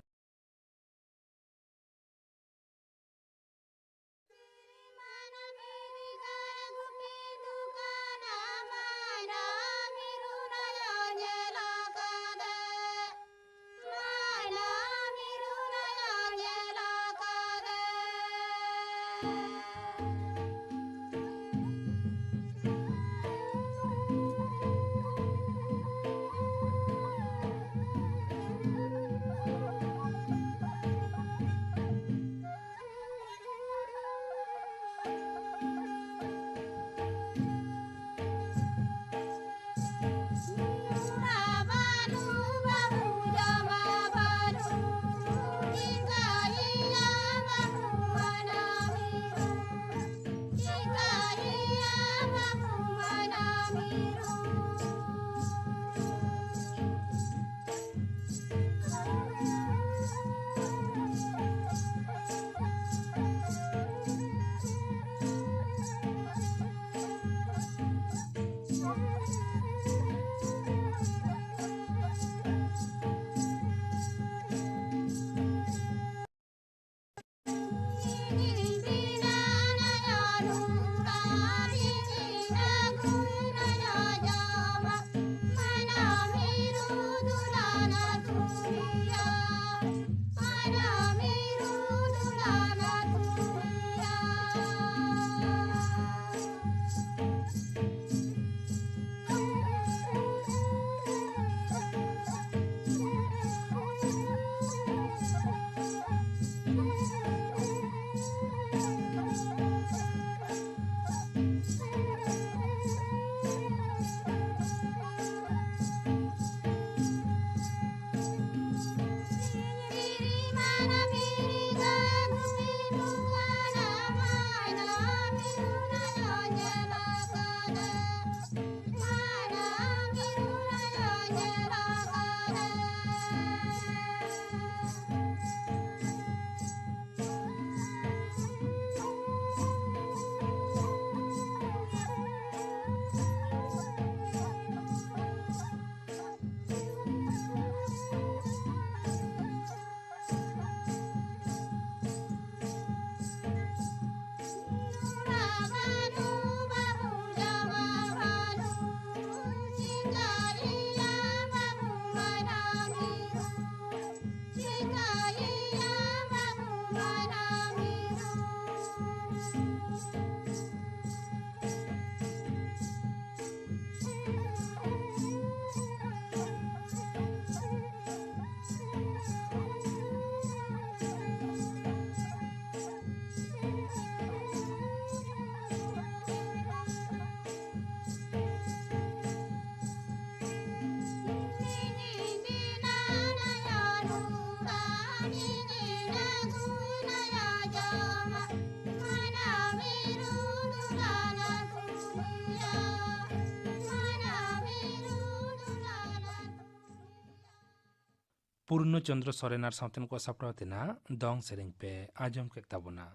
ᱯᱩᱨᱱᱚ ᱪᱚᱱᱫᱨᱚ ᱥᱚᱨᱮᱱ ᱟᱨ ᱥᱟᱶᱛᱮᱱ ᱠᱚ ᱥᱟᱯᱲᱟᱣ ᱛᱮᱱᱟᱜ ᱫᱚᱝ ᱥᱮᱨᱮᱧ ᱯᱮ ᱟᱸᱡᱚᱢ ᱠᱮᱫ ᱛᱟᱵᱚᱱᱟ᱾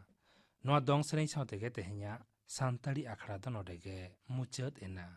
ᱱᱚᱣᱟ ᱫᱚᱝ ᱥᱮᱨᱮᱧ ᱥᱟᱶ ᱛᱮᱜᱮ ᱛᱮᱦᱮᱧᱟᱜ ᱥᱟᱱᱛᱟᱲᱤ ᱟᱠᱷᱲᱟ ᱫᱚ ᱱᱚᱰᱮ ᱜᱮ ᱢᱩᱪᱟᱹᱫ ᱮᱱᱟ᱾